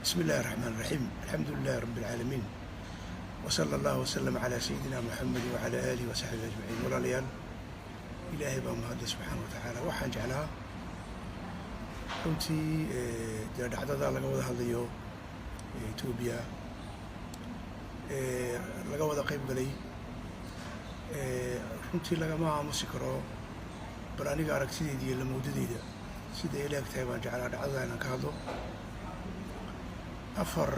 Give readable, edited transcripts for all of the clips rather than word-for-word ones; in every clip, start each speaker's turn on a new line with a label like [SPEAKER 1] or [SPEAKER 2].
[SPEAKER 1] بسم الله الرحمن الرحيم، الحمد لله رب العالمين، وصلى الله وسلم على سيدنا محمد وعلى آله وصحبه أجمعين. Walaalayaal, Ilaahay baa mahadle subxaana wa tacaala. Waxaan jeclaa runtii dee dhacdada laga wada hadlayo Etoobiya laga wada qayb galay, runtii lagama aamusi karo. Bal aniga aragtideyda iyo lamoodadeyda sida ay leeg tahay baan jeclaa dhacdada inaan ka hadlo. Afar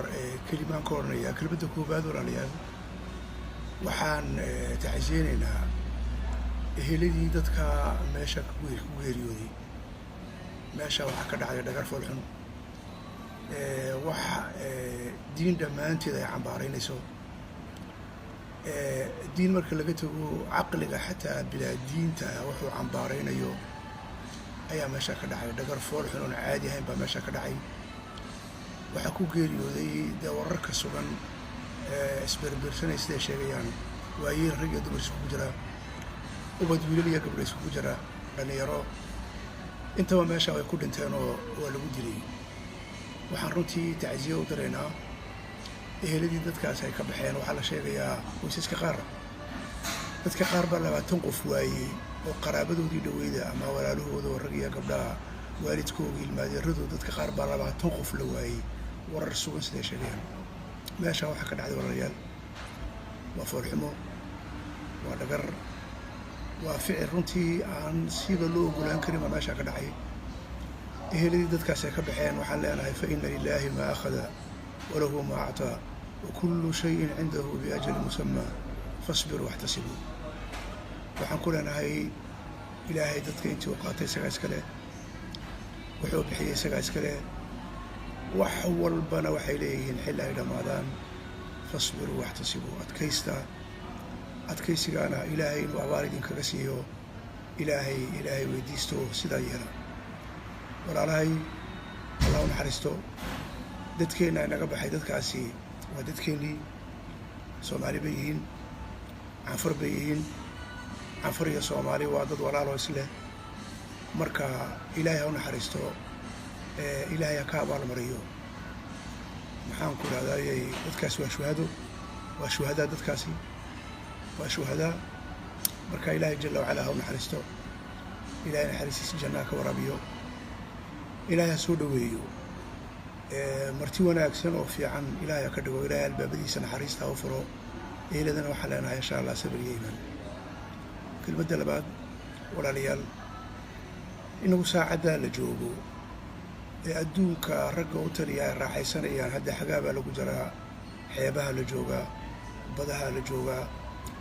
[SPEAKER 1] kelimaan ka odhanayaa. Kelmadda koowaad, walaalayaal, waxaan tacsiyeynaynaa eheladii dadka meesha ku geeriyooday. Meesha waxaa ka dhacday dhagar foolxun, wax diin dhammaanteed ay cambaaraynayso. Diin marka laga tago, caqliga xataa bilaa diinta wuxuu cambaaraynayo ayaa meesha ka dhacay. Dhagar foolxun oon caadi ahayn baa meesha ka dhacay. Waxaa ku geeriyooday, dee wararka sugan isberbersanay siday sheegayaan, waayeel rag iyo dumar iskugu jira, ubad wiilal iyo gabdho iskugu jira, dhalinyaro intaba meesha way ku dhinteen oo waa lagu dilay. Waxaan runtii tacsiye u diraynaa eheladii dadkaas ay ka baxeen. Waxaa la sheegayaa qoysaska qaar, dadka qaar baa 20 qof waayey oo qaraabadoodii dhaweyda ama walaalahooda oo rag iyo gabdhaha, waalidkooga, ilmaadeeradooda. Dadka qaar baa 20 qof la waayey, warar sugan siday sheegayaan. Meesha waxaa ka dhacday, walaalayaal, waa foolxumo, waa dhagar, waa ficil runtii aan siba loo ogolaan karin baa meesha ka dhacay. Eheladii dadkaas ay ka baxeen waxaan leenahay: فإن لله ما أخذ وله ما أعطى وكل شيء عنده بأجل مسمى فاصبروا واحتسبوا. Waxaan ku leenahay, Ilaahay dadka intii uu qaatay isagaa iska leh, wuxuu bixiyey isagaa iska leh, wax walbana waxay leeyihiin xilli ay dhammaadaan. فاصبروا واحتسبوا. Adkaysta, adkaysigaana Ilaahay inuu abaal idinkaga siiyo Ilaahay weydiisto, sidaa yeela. Walaalahay, Allah u naxariisto dadkeenna inaga baxay. Dadkaasi waa dadkeennii. Soomaali bay yihiin, Canfar bay yihiin. Canfar iyo Soomaali waa dad walaaloo isleh. Marka Ilaahay ha u naxariisto, Ilaahay ha ka abaalmariyo. Maxaan ku idhahdayey, dadkaasi waa shuhado, waa shuhadaa, dadkaasi waa shuhadaa. Marka Ilaahay jala wacalaa ha u naxariisto, Ilahay naxariistiisa jannaa ka waraabiyo, Ilaahay ha soo dhoweeyo, marti wanaagsan oo fiican Ilahay ha ka dhigo, Ilahay albaabadiisa naxariista ha u furo. Eeladana waxaan leenahay, insha Allah, sabir iyo iimaan. Kelmadda labaad, walaalayaal, inagu saacaddaa la joogo ee adduunka ragga u taliya ay raaxaysanayaan, hadda xagaabaa lagu jiraa, xeebaha la joogaa, badaha la joogaa,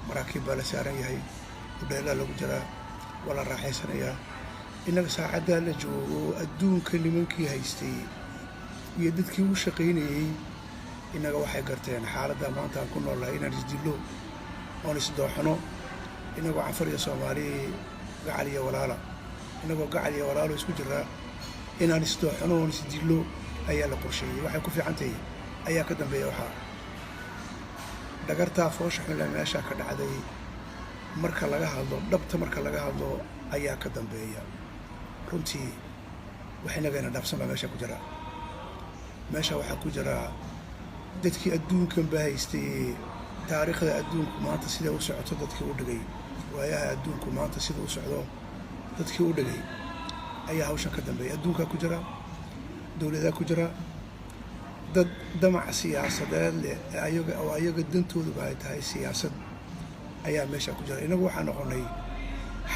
[SPEAKER 1] maraakiib baa la saaran yahay, hudheelaa lagu jiraa, waa la raaxaysanayaa. Innaga saacaddaa la joogo adduunka nimankii haystay iyo dadkii u shaqaynayey innaga waxay garteen xaaladda maanta aan ku noolnahay inaan isdillo oon isdooxno, inagoo Canfar iyo Soomaali gacal iyo walaala, inagoo gacal iyo walaalo isku jiraa inaan isdooxno oon isdillo ayaa la qorsheeyey. Waxay ku fiican tahay ayaa ka dambeeya. Waxaa dhagartaa foosha xunle meesha ka dhacday marka laga hadlo, dhabta marka laga hadlo, ayaa ka dambeeya. Runtii wax inagana dhaafsan baa meesha ku jira. Meesha waxaa ku jira dadkii adduunkan ba haystay, taariikhda adduunku maanta sida u socoto dadkii u dhigay, waayaha adduunku maanta sida u socdo dadkii u dhigay ayaa hawshan ka dambeeya. Adduunkaa ku jira, dowladaa ku jira, dad damac siyaasadeed leh ayaga oo ayaga dantooduba ay tahay siyaasad ayaa meesha ku jira. Innagu waxaa noqonay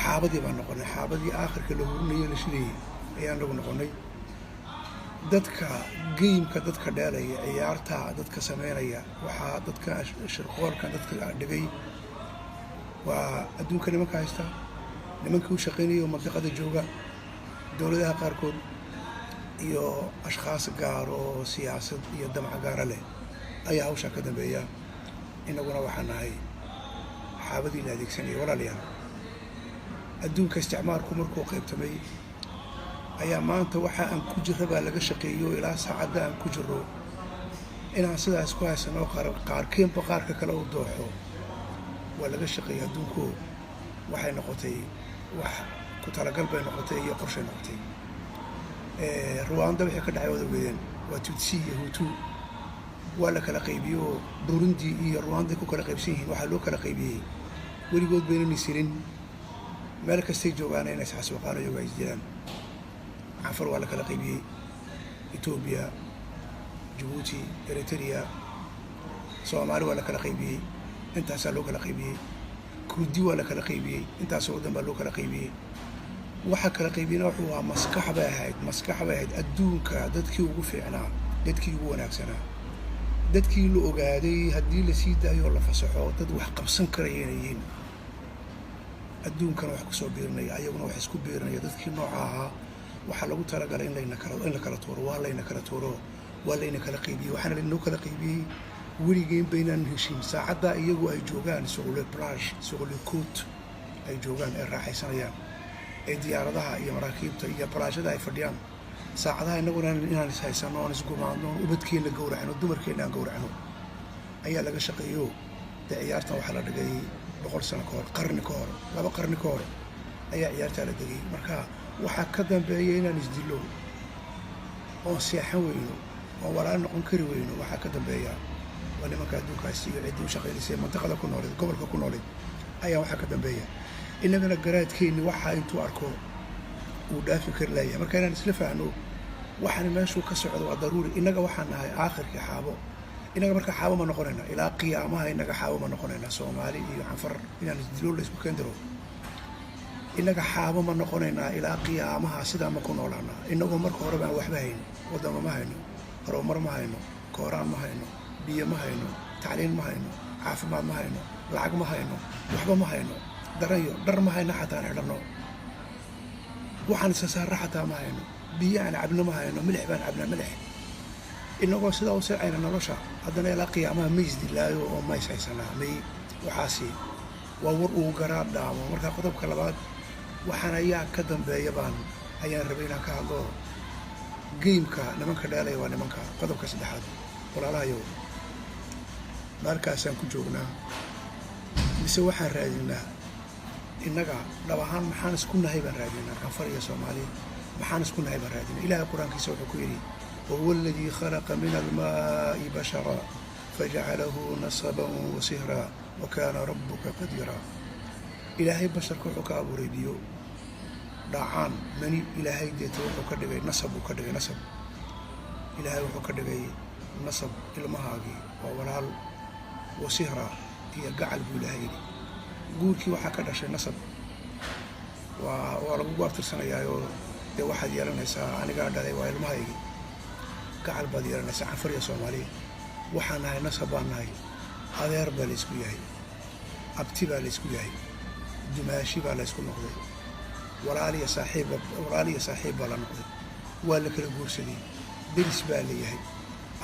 [SPEAKER 1] xaabadii baan noqonay, xaabadii aakhirka la hurinayay, la shidayay ayaa inagu noqonay. Dadka game-ka, dadka dheelaya ciyaarta, dadka sameynaya, waxaa dadka shirqoolkan dadka dhigay waa adduunka nimanka haysta, nimankii u shaqaynaya oo mandiqada jooga, dowladaha qaarkood iyo ashkhaas gaar oo siyaasad iyo damac gaara leh ayaa hawshaa ka dambeeya. Inaguna waxaa nahay xaabadii la adeegsanayay. Walaalayaal, adduunka isticmaalku markuu qaybtamay ayaa maanta waxa aan ku jirra baa laga shaqeeyo. Ilaa saacadda aan ku jiro inaan sidaas ku haysano, qaarkeenba qaarka kale u dooxo, waa laga shaqeeyay. Adduunku waxay noqotay wax ku talagal bay noqotay iyo qorshay noqotay. Ruwaanda wixii ka dhacay wada weydeen. Waa Tutsi iyo Hutu. Waa la kala qaybiyey oo Burundi iyo Ruwanda ku kala qaybsan yihiin. Waxaa loo kala qaybiyey weligood baynan isirin, meel kastay joogaana inay isxasuuqaan, iyago ay isdilaan. Canfar waa la kala qaybiyey: Etoobiya, Jabuuti, Eritrea. Soomaali waa la kala qaybiyey, intaasaa loo kala qaybiyey. Kurdi waa la kala qaybiyey, intaasoo waddan baa loo kala qaybiyey. Waxa kala qaybiyena wuxuu ahaa maskax bay ahayd, maskax bay ahayd. Adduunka dadkii ugu fiicnaa, dadkii ugu wanaagsanaa, dadkii la ogaaday haddii lasii daayo oo la fasaxo dad wax qabsan karaya inay yihiin, adduunkana wax kusoo biirinaya, ayaguna wax isku biirinaya, dadkii nooca ahaa waxaa lagu talagalay in layna kala in la kala tuuro. Waa layna kala tuuro, waa layna kala qaybiyey. Waxaana laynoo kala qaybiyey weligeen baynaan heshin. Saacaddaa iyagu ay joogaan sur le plage, sur le côte ay joogaan, ay raaxaysanayaan, ee diyaaradaha iyo maraakiibta iyo balaashada ay fadhiyaan, saacadaha innaguna inaan ishaysano, oon isgumaadno, oon ubadkeenna gowracno, dumarkeenna aan gowracno ayaa laga shaqeeyo. Dee ciyaartan waxaa la dhigay 100 sano ka hor, qarni ka hor, 2 qarni ka hor ayaa ciyaartaa la degay. Marka waxaa ka dambeeya inaan isdillo oon seexan weyno oon walaal noqon kari weyno. Waxaa ka dambeeya waa nimanka adduunkaasi iyo ciddii u shaqaynaysay, mantaqada ku nooleed, gobolka ku nooleed ayaa waxaa ka dambeeya. Innagana garaadkeenni waxaa intuu arko uu dhaafi kari laayahay. Marka inaan isla fahno waxaan meeshuu ka socdo waa daruuri. Innaga waxaan nahay aakhirkii xaabo. Innaga marka xaabo ma noqonayna ilaa qiyaamaha? Innaga xaabo ma noqonayna? Soomaali iyo Canfar inaan isdilo la isku keendiro, innaga xaabo ma noqonaynaa ilaa qiyaamaha? Sidaa ma ku noolaanaa, innagoo marka hore baan waxba hayn? Waddama ma hayno, horumar ma hayno, kooraan ma hayno, biyo ma hayno, tacliin ma hayno, caafimaad ma hayno, lacag ma hayno, waxba ma hayno, daranyo dhar ma hayno xataa aan xidhanno, waxaan isa saarra xataa ma hayno, biyo aan cabno ma hayno, milix baan cabnaa, milix. Inagoo sidaa u seecayna nolosha, haddana ilaa qiyaamaha ma isdilaayo oo ma is haysanaa? May, waxaasi waa war uu garaad dhaamo. Marka qodobka labaad, waxaan ayaa ka dambeeya baan ayaan rabay inaan ka hadlo. Game-ka nimanka dheelaya waa nimanka. Qodobka saddexaad, walaalahayow, maalkaasaan ku joognaa mise waxaan raadinaa innaga dhab ahaan maxaan isku nahay baan raadinaa? Canfar iyo Soomaali maxaan isku nahay baan raadinaa. Ilaahay Qur-aankiisa wuxuu ku yidhi: "وهو الذي خلق من الماء بشرا فجعله نسبا وصهرا وكان ربك قديرا." Ilaahay basharka wuxuu ka abuuray biyo, dhacaan, mani. Ilaahay deeta wuxuu ka dhigay nasab, uu ka dhigay nasab. Ilaahay wuxuu ka dhigay nasab, ilmahaagii waa walaal. وصهرا iyo gacal buu Ilaahay yidhi. Guurkii waxaa ka dhashay nasab, waa lagugu abtirsanayaayoo dee waxaad yeelanaysaa anigaa dhalay, waa ilmahaygii, gacal baad yeelanaysaa. Canfar iyo Soomaaliya waxaan nahay nasab baan nahay, adeer baa laysku yahay, abti baa laysku yahay, dumaashi baa laysku noqday, walaal iyo saaxiib, walaal iyo saaxiib baa la noqday, waa la kala guursaday, deris baa la yahay,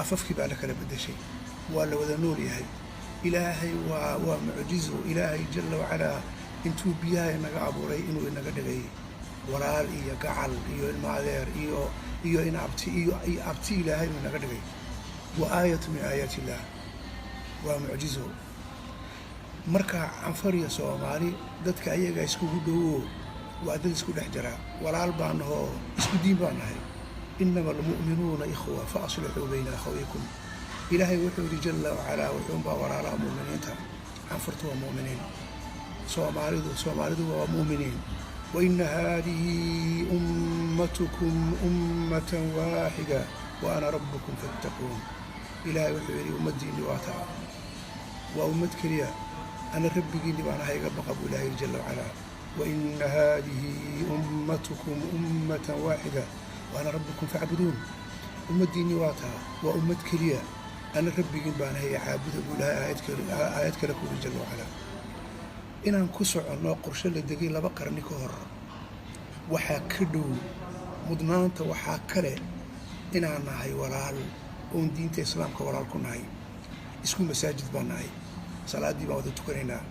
[SPEAKER 1] afafkii baa la kala beddeshay, waa la wada nool yahay. Ilaahay waa mucjizo. Ilaahay jalla wacalaa intuu biyaha inaga abuuray inuu inaga dhigay walaal iyo gacal iyo ilmo adeer iyo in abti iyo abti Ilaahay inuu inaga dhigay waa آية من آيات الله, waa mucjizo. Marka Canfar iyo Soomaali dadka ayaga iskugu dhowo, waa dad isku dhex jira, walaal baa nahoo, isku diin baa nahay. "إنما المؤمنون إخوة فأصلحوا بين أخويكم." Ilaahay wuxuu yidhi jalla wacalaa, wuxuunbaa walaalaha mu'miniinta. Canfartu waa mu'miniin, Soomaalidu waa mu'miniin. "وإن هذه أمتكم أمة واحدة وأنا ربكم فاتقون." Ilaahay wuxuu yidhi ummaddiinni waa taa, waa ummad keliya, ana rabbigiinni baan ahay, iga baqa buu Ilahay yidhi jalla wacalaa. "وإن هذه أمتكم أمة واحدة وأنا ربكم فاعبدون." Ummaddiinni waa taa, waa ummad keliya, ana rabbigiin baan ahay, caabuda buu Ilahay aayad kale ku yidhi jalla wacalaa. Inaan ku soconno qorshe la degay 2 qarni ka hor waxaa ka dhow mudnaanta. Waxaa kale inaan nahay walaal oon diinta Islaamka walaal ku nahay, isku masaajid baan nahay, salaaddii baan wada tukanaynaa.